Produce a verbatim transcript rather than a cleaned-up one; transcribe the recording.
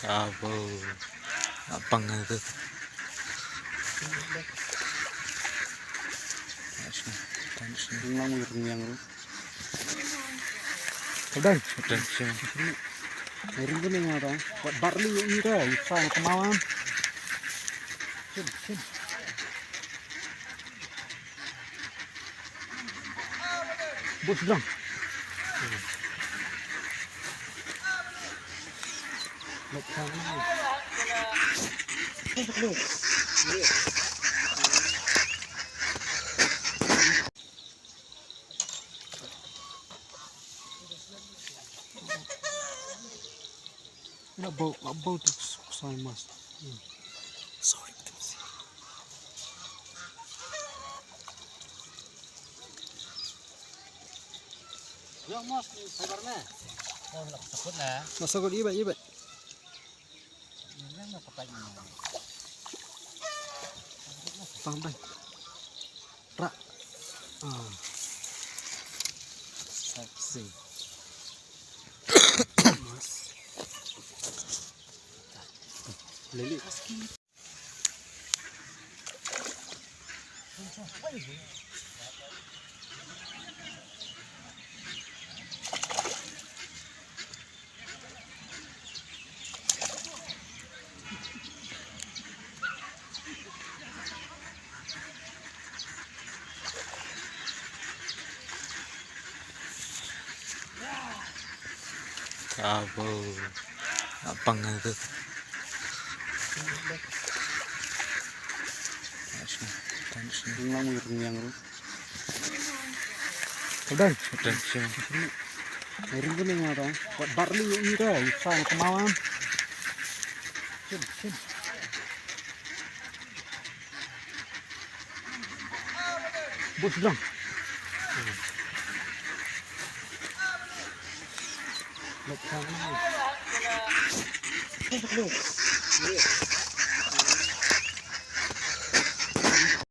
Abo. Apang itu. Lang mo yung yang ro. Udah. Udah. Ring ko ni nga ta. Wat bar li ni ta. Sa na kemawan. Sin, sin. Bus dong. Nga bau, nga bau tu ksai mas. Sorry. Yo mas, sabar na. Masukut iba, iba. Tambah. Ra. Ah. Sexy. Lili. Abo. Apang itu. Lang mo yung yang ro. Udah. Udah. Ring ko ni nga ta. Wat bar li ni ta. Sa na kemawan. Sin, sin. Bus dong. Lok kami.